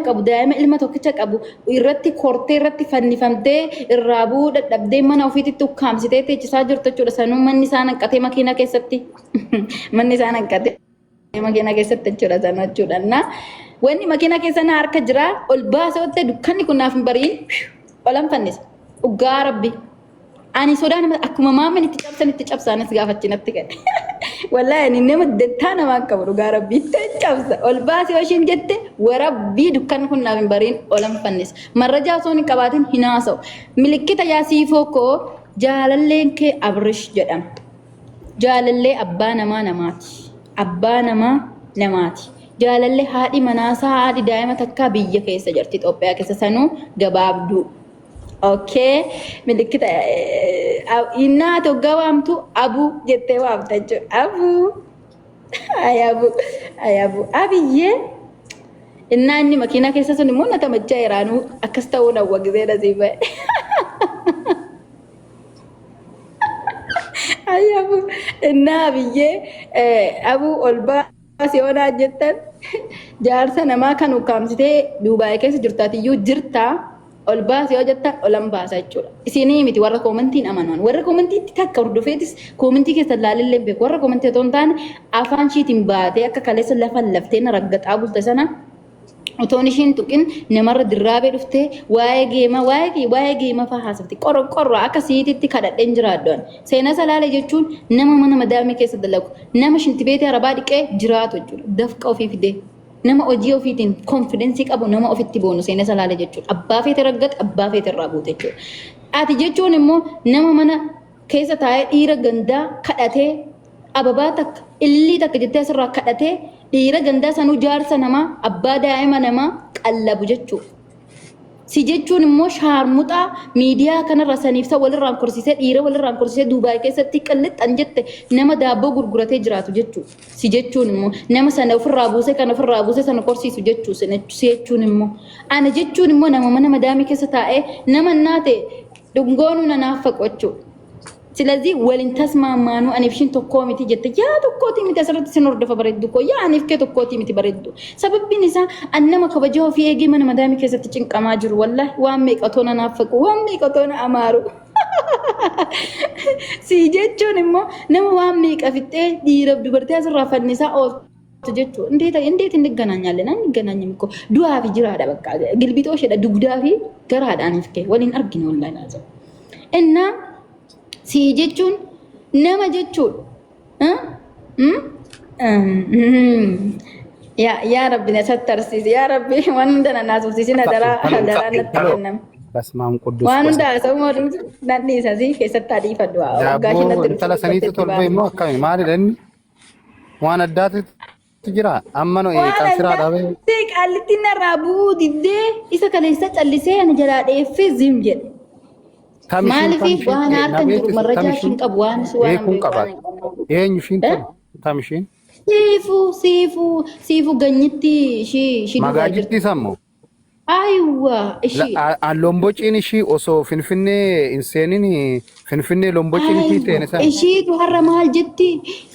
qabu, daa'ima ilma tokkicha qabu irratti kortee, irratti fannifamtee, irraa bu'uu dadhabdee, mana ofiititti ukkaamsitee teechisaa jirtu jechuudha. Sanuu manni isaa hanqatee makiina keessatti, manni isaa hanqatee makiina keessatti jechuudha sana jechuudha. Na wanni makiina keessa na harka jira, ol baasee otte dukkanni kun naaf hin bari'in, olan fannisa. Dhugaa Rabbi. Ani sodaa nama akkuma maammin itti cabsan itti cabsaanis gaafachi natti kenne. Wallaahi ani nama dantaa namaa hin qabu, dhugaa Rabbii itti cabsa. Ol baasee yoo isheen jette, warabbii dukkanni kun naaf hin bari'in, olan fannisa. Marrajaa osoo hin qabaatin hin haasa'u. Milikkita yaa siifoo koo, jaalalleen kee Abrish jedhama. Jaalallee abbaa namaa namaati. Abbaa namaa namaati. Jaalallee haadhi manaasaa, haadhi daa'ima takkaa biyya keessa jirti, Itoophiyaa keessa, sanuu gabaabduu. Okay. Milikkita innaa ati hoggaa waamtu abuu jettee waamta jechuudha. Abuu. Ay abuu. Ay abuu. Abiyyee. Innaa inni makiinaa keessa sun immoo na tamachaa jiraanuu akkas ta'uu nawwa gisee nasii ba'e. Ay abuu. Innaa abiyyee abuu ol baasi yoo naan jettan, jaarsa namaa kan ukkaamsitee Duubaayii keessa jirtaatiyyuu jirtaa, ol baasi yoo jettan olan baasa jechuudha. Isinii miti, warra koomantiin amanuun. Warra koomantiitti takka hordofeetis koomantii keessa laalillee beeku. Warra koomantii otoo hin taane, afaan ishiitiin baatee akka kaleessa lafa laftee na raggaxaa bulte sana otoon ishiin tuqin namarra dirraabee dhuftee waa'ee geema waa'ee geema fa'aa haasofti. Qorra qorra akka siititti kadhadheen jiraadhu. Seenaa Salaalee jechuun nama mana madaamii keessa dalagu, nama shintibeetii arabaa dhiqee jiraatu jechuudha. Dafqa ofii fidee. Nama hojii ofiitiin konfidensii qabu, nama ofitti boonu seenaa Salaalee jechuudha. Abbaa feete raggate, abbaa feete irraa buute jechuudha. Ati jechuun immoo nama mana keessa taa'ee dhiira gandaa kadhatee, ababaa takka illii takka jettee asirraa kadhatee, dhiira gandaa sanuu jaarsa namaa, abbaa daa'ima namaa qallabu jechuudha. Si jechuun immoo shaarmuxaa miidiyaa kanarra saniif sa walirraan korsiisee, dhiira walirraan korsiisee, Duubaay keessatti qillixxan jette nama daabboo gurguratee jiraatu jechuudha. Si jechuun immoo nama sana ofirraa buusee, kan ofirraa buusee sana korsiisu jechuudha. Si jechuun immoo, ana jechuun immoo nama mana madaamii keessa taa'ee nama naate dhungoonuu na naaffaqu jechuudha. Silazii waliin tasmaammaanuu aniif ishiin tokkoo miti jette, yaa tokkootii miti, asirratti sin hordofa bareeddu koo, yaa aniif kee tokkootii miti bareeddu. Sababbiin isaa an nama kabajaa ofii eegee mana madaamii keessatti cinqamaa jiru, wallahi waan meeqatoo na naaffaqu, waan meeqatoo na amaaru. Si jechuun immoo nama waan meeqa fixxee dhiiraaf dubartii asirraa fannisaa ooltu jechuudha. እንዴት እንዴት እንገናኛለን? አንገናኝም እኮ du'aa fi jiraadha bakka gilbixoo isheedha, dugdaa fi garaadha aniif kee waliin arginu wallahi laazim. Innaa si jechuun nama jechuudha. Yaa yaa Rabbi na sattarsiisi, yaa Rabbi waan hunda na naasofsiisin, hadaraa hadaraa natti kenname. Basmaam Quddus. Waan hunda haasa'uu mootummaa nan dhiisa, si keessatti adiifadhu waggaa isheen Daabboo natti intala dhufte saniitu dubbatetti tolfee baase. immoo akkami, maalidha inni? Waan addaatu jira. Amma nu Waan kan siraa addaa dhabee ta'e qaallittiin narraa bu'uu diddee, isa kaleessa callisee ana jalaa dheeffee zim jedhe. Tam ishiin Maaliif tam ishiin waan harka na hin jiru beeksisu tam marrajaa ishiin ishiin qabu waan waan beekuun beeku waan qabaata. hin qabne. Eenyu ishiin Eh? tun? Tam ishiin? Siifuu siifuu siifuu ganyitti ishii ishii duubaa jirti. Magaajittii sammoo. Ayiwa ishii. Lombociin ishii osoo Finfinnee hin seenin, Finfinnee lombociin ishii seene sana. Ishiitu har'a maal jetti?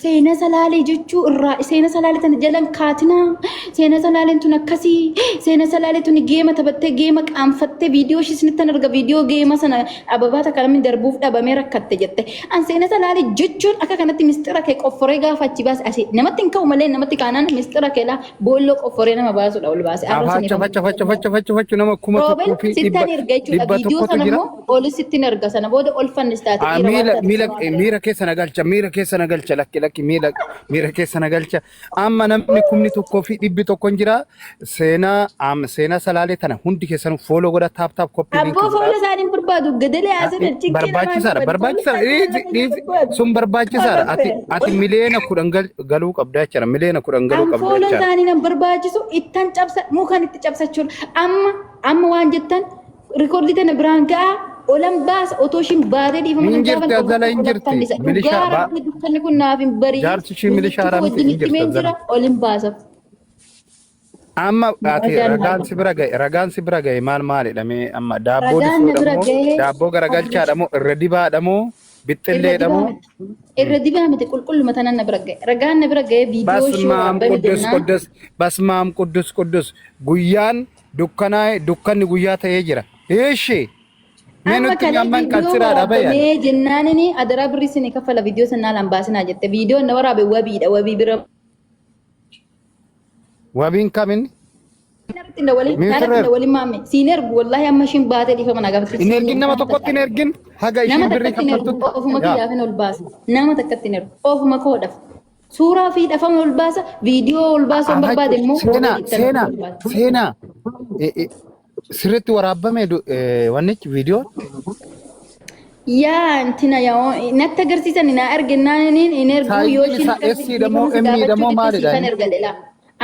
Seena Salaalee jechuu irraa seena Salaalee tana jalan kaatinaa. Seena Salaaleen tun akkasii. Seena Salaalee tun geema taphattee, geema qaanfattee, viidiyoo ishii isinitti arga, viidiyoo geema sana ababaa takka namni darbuuf dhabamee rakkatte jette. An seena Salaalee jechuun akka kanatti mistira kee qofforee gaafa achi baase asii namatti hin ka'u malee, namatti kaanaan mistira kee laa boolloo qofforee nama baasudha ol baase. Arra Facha isiniif facha facha facha facha facha nama kuma Roobel tokkoo fi dhibba sittan erga jechuudha. dhibba Viidiyoo tokkotu sana jira. immoo olis sittin erga, sana booda ol fannistaati Ah, dhiira waan miila taate miila waan ta'eef. miira keessa na galcha, miira keessa na galcha, lakki lakki, miila miira keessa na galcha. Amma namni 1,100 hin jira. Seenaa seenaa Salaalee tana hundi keessanuu follow godha, tap tap, copy link Abboo godha. fuula isaanii hin barbaadu. Gadalee haasina cinqii namaa hin Barbaachisaadha, barbaadu. Fuula barbaachisaadha. isaanii Dhiisi hin dhiisi barbaadu. sun barbaachisaadha. Ati ati 10,000,000 galuu qabda jechuudha, 10,000,000 galuu An qabda fuula jechuudha. isaanii nan barbaachisu, ittan cabsa, mukan itti cabsachuudha. Amma amma waan jettan rikoordii tana biraan ga'a, olan baasa, otoo ishiin baatee dhiifama Hin nan jirti gaafan Azala, hin olan jirti. fannisa. Milishaa Dhugaa Rabbi dukkanni kun naaf hin bari'in. Jaarsi ishii milishaa Milikkita haramti wajjin hin itti jirti himeen jira, Azala. olin baasaf. Amma ati Ragaan ragaan si bira ga'e, ragaan si bira ga'e maal maalidha mee amma? Daabboo Ragaan na difuudha bira moo ga'e daabboo garagalchaadha moo irra dibaadha moo irra bixxilleedha dibaa moo? miti. Irra dibaa miti, qulqulluma tanan na bira ga'e. Ragaan na bira ga'e viidiyoo ishii Basmaam waraabame Quddus jennaan. Quddus, Basmaam Quddus Quddus, guyyaan Dukkanaa'e dukkanni guyyaa ta'ee jira. Eeshi. Mee Amma nutti kalee amman kan viidiyoo siraadha bayan. waraabamee jennaanini adaraa birrii isin kaffala viidiyoo sanaa laan baasinaa jette. Viidiyoon na waraabe wabiidha wabii bira. Wabiin kamin? Narratti hin dawwalin narratti hin Miitirreer. dawwalin maamme siin ergu wallahi amma ishiin baatee dhiifama na gaafatti. Hin ergin nama tokkotti hin ergin haga Nama ishiin birrii takkatti hin ergu kaffaltutti. ofuma Yaa. kiyyaafin ol baasa. Nama takkatti hin ergu ofuma koodhaaf. Suuraa fi dhafama ol baasa viidiyoo ol baasuu hin barbaade immoo Seenaa wabii ittiin seenaa ol baasa. seenaa sirriitti waraabbame wannichi viidiyoon. Yaa intina yaa natti agarsiisan na arginnaaniin hin ergu yoo Saayiziin ishiin isaa akkasitti S dha moo dhiifama si M dha gaafachuu moo didde maalidha siifan inni? erga jedha.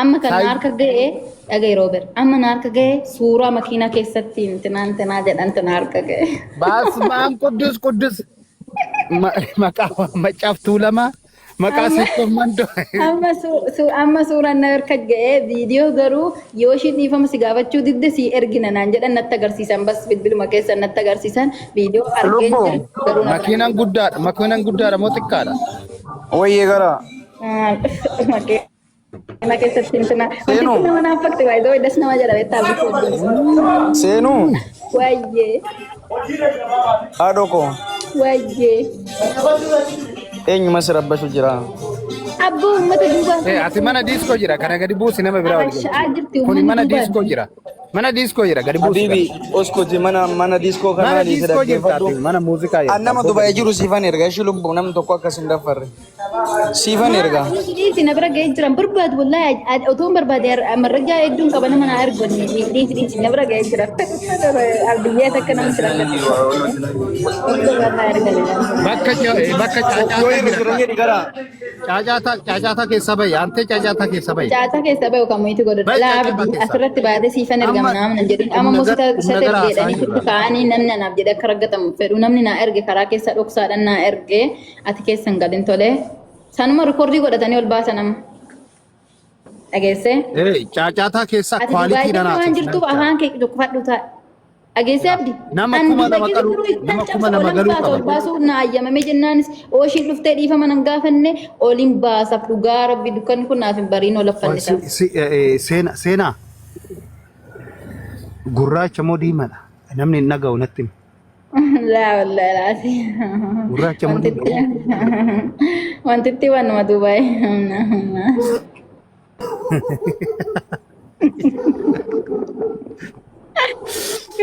Amma kan na Saayiz harka ga'e dhaga'i Roober. Amma na harka ga'e suuraa makiinaa keessatti intinaa intinaa jedhantu na harka ga'e. Baasmaan Quddus Quddus maqaa Maccaaf Tuulamaa maqaa Amma Sikkoo Mandoo. amma amma suuraan na harka ga'e viidiyoo garuu yoo ishiin dhiifama si gaafachuu didde si ergina naan jedhan natti agarsiisan bas bilbiluma keessan natti agarsiisan viidiyoo argeen Lubbu. jira garuu na bira Makiinaan guddaadha makiinaan guddaadha moo xiqqaadha? Wayyee gara. Makiina keessatti intina wanti Seenuu. nama naaf fakti baay'ee das nama jedha beektaa abdii wajjin. Seenuu. Wayyee Haadhoo koo. wayyee Eenyuma si rabbashu jira. abboo uummata duubaa Eh, ati mana diiskoo jira kana gadi buusi nama biraa wal Abashaa galchi. jirti Kuni uummanni mana duubaa. diiskoo jira. Mana diiskoo jira gadi buusi Habibi kana. oskuti mana mana diiskoo Mana kanaa dhiisi diiskoo jirta dhaggeeffadhu. ati mana muuziqaa An jirta. nama Dubaay jiru siifan erga ishii lubbu namni tokko akkas hin daffarre. Siifan erga. Dhiisi na bira ga'ee jiran barbaadu wallaahi otoo hin barbaade marrajaa hedduun qaba nama na ergu dhiisi dhiisi na bira ga'ee jira. Biyyaa takka nama sira Bakka bakka Yoo caacaataa irra jira. jiran jedhi gara. Caacaataa caacaataa keessa bahi antee caacaataa keessa bahi. Caasaa keessa bahu kan muyitu godhudha. Bahi Laa caacaataa abdii keessa. asirratti baatee siifan Amma ergama naa mana jedhin. Amma humna immoo gara humna sata gara haasaa jedhanii sitti jirra. kaa'anii namni anaaf jedhe akka raggatamu fedhu namni naa erge karaa keessa dhoksaadhaan naa erge ati keessa hin galin tolee. Sanuma rikoordii godhatanii ol baasan amma. Dhageessee? Eh, caacaataa keessa Ati Dubaay kwaaliitiidhaan keessa waan haasofna jirtuuf jechaadha. afaan kee tuqqifadhu ta'a. Dhageessee abdi? Nama An kuma Dubaay lama keessa qalu turuu ittan nama kuma cabsa lama olan galuu baasa ol qaba. baasuu na ayyamame jennaanis ooshiin dhuftee dhiifama nan gaafanne oliin baasaaf dhugaa rabbi dukkanni kun naaf hin bariin ol affannisaaf. Seenaa seenaa gurraacha moo diimaadha? Namni hin dhaga'u natti himi. Laa wallahi laasi. Gurraacha moo Wantitti diimaadha? wantitti waanuma Dubaay.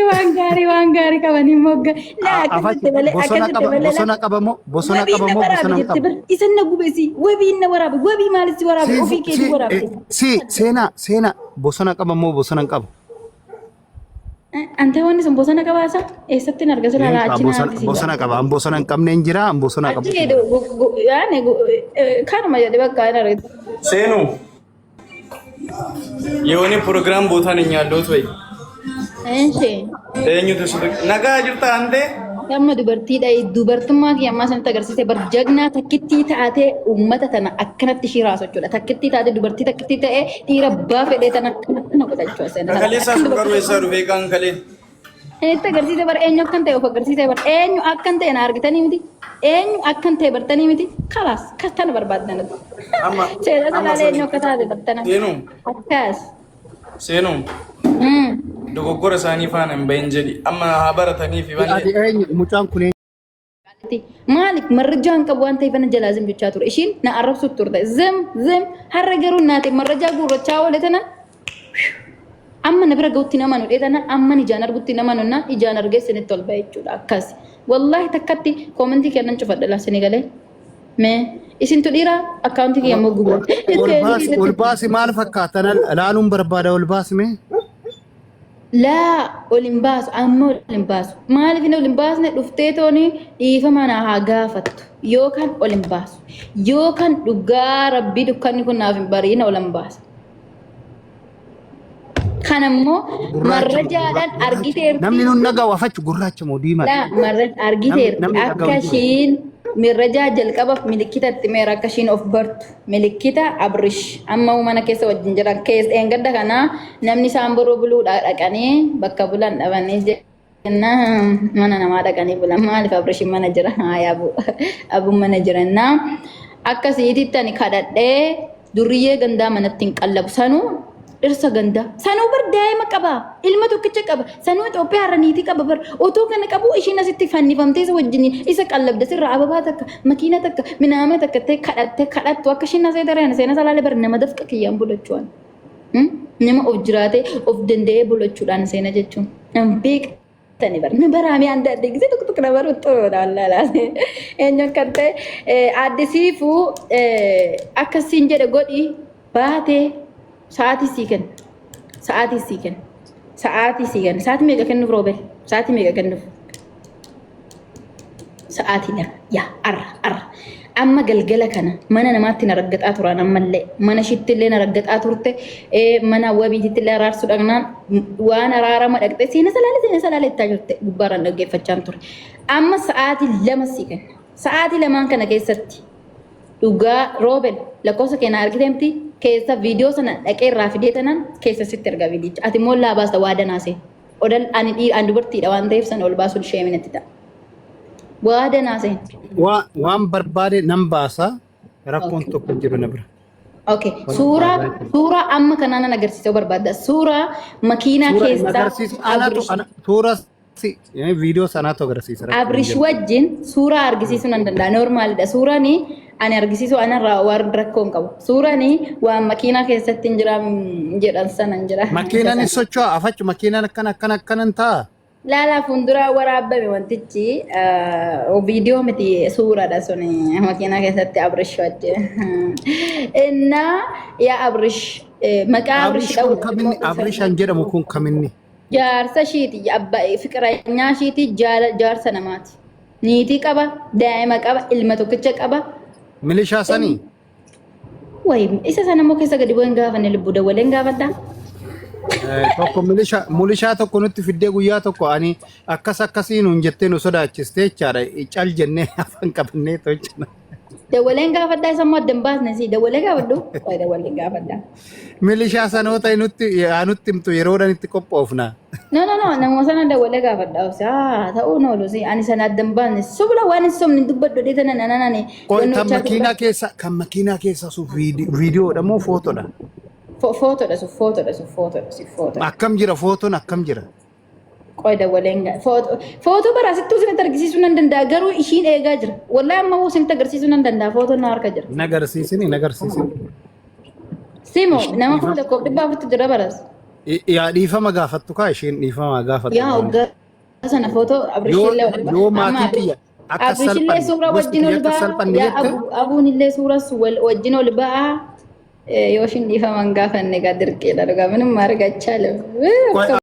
Waan gaarii waan gaarii qabanii mogga. Laa akkasitti malee Bosona akkasitti qaba malee bosona qaba moo bosona wabiin qaba na moo waraabe bosona hin jette qabu? bar isan na gubesi wabiin na waraabe wabii maalis si waraabe ofii Si keetii si waraabde. si seenaa seenaa bosona qaba moo bosona hin qabu? Ante wanni sun bosona qabaasa eessatti hin arga sila Hin achi qaba na bosona argisiisa. bosona qaba an bosona hin qabne hin jira an bosona qabu. Achi yaani kanuma jedhe bakka hin argatu. Seenu የሆነ ፕሮግራም ቦታ ነኝ ያለሁት ወይ Enshi eenyutu si nagaa jirta ante amma dubartiidha dubartummaa kiyya ammaa sanatti agarsiise bar jagnaa takkittii taatee uummata tana akkanatti ishii raasu jechuudha. Takkittii taatee dubartii takkittii ta'ee dhiira abbaa fedhee tana akkana godhachuu aseen. Kaleessaa sun garuu eessaa dhufee kan kalee Itti agarsiise bar eenyu akkan ta'e of agarsiise bar eenyu akkan ta'e na argitanii miti eenyu akkan ta'e bartanii miti kalaas tana barbaaddan. Amma Seera amma salaalee eenyu akka taate bartana. Seenu Akkas. seenu dogoggora isaanii faana hin bahin jedhi amma haa baratanii fi Ati malee eenyu mucaan kun eenyu? Maaliif marrajaa hin qabu waan ta'eef ana jalaa zim jechaa ture. Ishiin na arrabsuuf turte. Zim zim har'a garuu naate marrajaa guurrachaa oole tana amma na bira gahutti nama nu dheetana amma ijaan argutti nama nunna ijaan argee isinitti ol ba'e jechuudha akkas. Wallaahi takkatti koomentii kennan cufadha laa isinii galee. Mee isintu dhiira akkaawuntii kiyya immoo guba. Ol baasi ol baasi maal fakkaata laaluun barbaada ol baasi mee? Laa ol hin baasu amma ol hin baasu. Maaliif inni ol hin baasne dhuftee tooni dhiifama na haa gaafattu yookaan ol hin baasu yookaan dhugaa rabbii dukkanni kun naaf hin bariina ol hin baasa. Kan ammoo Gurraacha marrajaadhaan argiteerti. Namni nun dhaga'u afachu gurraacha moo diimaadha? Laa marra argiteerti Namni dhaga'u akka hin jiru. ishiin mirrajaa jalqabaaf milikkita itti meera akka ishiin of bartu milikkita abrish amma mana keessa wajjin jiran keessa eengadda kanaa namni isaan boroo buluudhaa dhaqanii bakka bulan dhabanii jennaan mana namaa dhaqanii bulan maaliif abrishin mana jira haaya abu abuun mana jirannaa akkasiititti ani kadhadhee durriyyee gandaa manatti hin qallabu sanuu Dhirsa gandaa. Sanuu bar daa'ima qaba. Ilma tokkicha qaba. Sanuu Itoophiyaa irra niitii qaba bar. Otoo kana qabu ishiin asitti fannifamtee isa wajjin isa qallabda sirra ababaa takka makiina takka minaama takka ta'e kadhatte kadhattu akka ishiin asee tareen seena salaalee bar nama dafqa kiyyaan bulachuun. Nama of jiraatee of danda'ee bulachuudhaan seena jechuun. Nan beektani bar. Na baraamee adda adda gisee tokko tokko na baru xuruudha wallaalaa. Eenyu akka ta'e aadde siifuu akkasiin jedhe godhi baatee sa'aatii sii kenna. Sa'aatii sii kenna. Sa'aatii sii kenna. Sa'aatii meeqa kennuuf roobel? Sa'aatii meeqa kennuuf? Sa'aatii 2. Yaa arra arra. Amma galgala kana mana namaatti na raggaxaa turan ammallee. Mana ishiitti illee na raggaxaa turte. Mana wabiititti illee araarsuu dhaqnaan waan araarama dhaqxe seena salaale seena salaale ittaa jirte gubbaarraan dhaggeeffachaan ture. Amma sa'aatii 2 sii kenna. Sa'aatii lamaan kana keessatti Dhugaa Roobel lakkoofsa kee naa argitee miti keessa viidiyoo sana dhaqee irraa fidee tanan keessa sitti erga viidiyicha. Ati immoo laa baasta waa danaasee. Odal ani dhiira ani dubartiidha waan ta'eef sana ol baasuun sheemi natti ta'a. Waa danaasee. Waan barbaade nan baasa rakkoon tokko hin jiru na bira. Okay. Suuraa suuraa amma kanaa nan agarsiisuu barbaadda. Suuraa makiinaa Suura hin keessaa agarsiisu anatu Abrish suura si viidiyoo sanaatu agarsiisa rakkoon hin Abrish jiru. wajjin suuraa argisiisuu nan danda'a. Noormaalidha. Suuraan ani argisiisu anarraa waan rakkoo hin qabu. Suuraan waan makiinaa keessatti hin jira jedhan sana hin jira. Isa Makiinaan hin sana. socho'a afachu makiinaan akkana akkana akkana hin ta'a. Laalaa fuulduraa waraabame wantichi viidiyoo miti suuraadha sun makiinaa keessatti Abrish wajjin. Innaa yaa Abrish maqaa Abrish Abrish kun dha'uudhaaf kaminni immoo Abrish an jedhamu kun kaminni. Jaarsa ishiiti abba fiqiranyaa ishiiti jaala jaarsa namaati. Niitii qaba, daa'ima qaba, ilma tokkicha qaba. Milishaa sanii. Wayi isa sana immoo keessa gadi bu'een gaafanne lubbuu dawwaleen gaafadha. Tokko milishaa mulishaa tokko nutti fiddee guyyaa tokko ani akkas akkasii nuun jettee nu sodaachiste jechaadha. Cal jennee afaan qabannee tolchina. Dawwaleen gaafadhaa isa immoo adda hin baasne si dawwalee gaafadhu. Qoy dawwaleen gaafadhaa. Milishaa sanoota nutti yaa nutti himtu yeroodhaan itti qophoofna. No no no nama sana dawwalee gaafadhaa obsi haa ta'uun oolu si ani sana adda hin baasne subla waan hin sobne dubbadhu dheeta nana nana nani Qoy wanni kan hojjaa makiinaa keessa kan makiinaa keessa sun viidiyoodha moo footoodha? Footoodha sun footoodha sun footoodha sun footoodha. Akkam jira footoon akkam jira? Qoy dawwaleen footoo bara asittuu isinitti argisiisuu nan danda'a garuu ishiin eegaa jira. Wallahi amma hoo isinitti agarsiisuu nan danda'a footoon na harka jira. Hin agarsiisini hin agarsiisini. Simo Isheen nama kuma dhiifama tokkoof dhibba afurtu jira baras. yaa dhiifama gaafattu kaa isheen dhiifama gaafattu Yaa malee. hoggaa sana footoo Yoo Abrishiillee ol yoo amma maatiin kiyya akka Abrishiillee salphanne suuraa gosti wajjin kiyya ol akka ba'a salphanne yaa jette abuun illee suuraa wajjin ol ba'a. Yoo ishiin dhiifama hin gaafanne egaa dirqiidha dhugaa minuma argachaa qoy jiru.